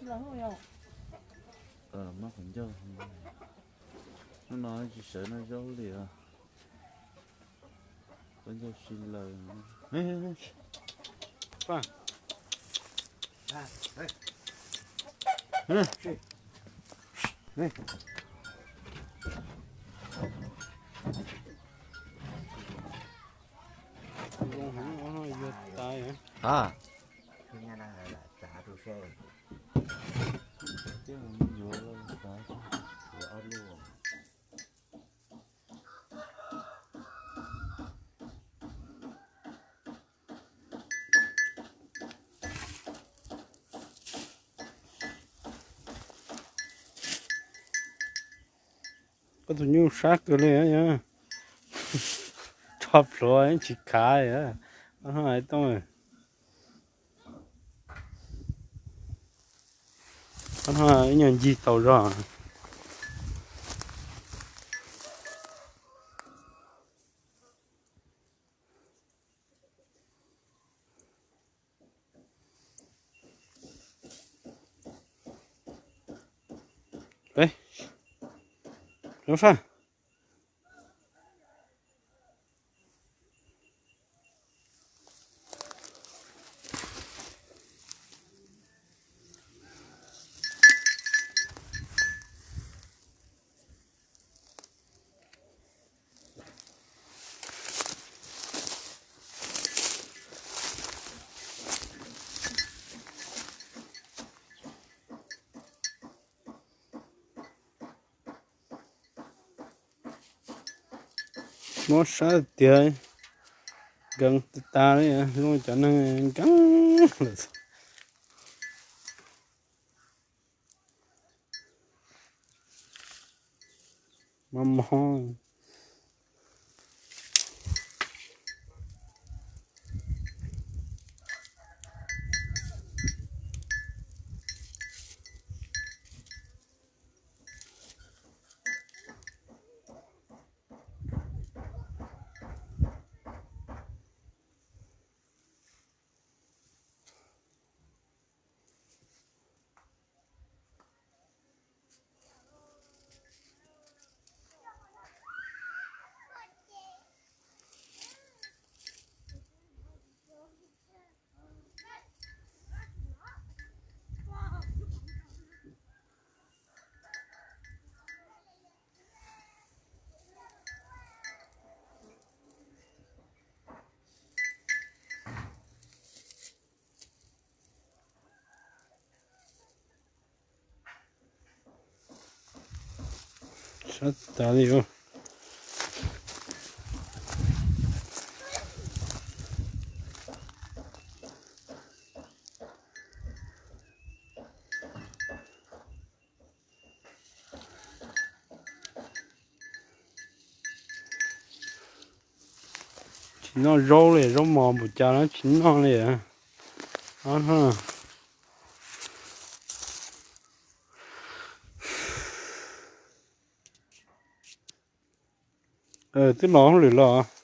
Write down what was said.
Mab qhov ncauj, hnub no tsis sawv noj zaub li os. Qhov ncauj si laws. A, koj tus nyuj sab kawg li, rho plhuav tsis khav li. Tooj, ib nyuag ncig tau zog. Mob sab tiag, nkees tas tas li, zoo cov neeg nkees lawm. Mob mob. Sab tas li os. Tsis noj zaub li, zaub mos npaum cas los tsis noj li. Twb los hauj lwm los.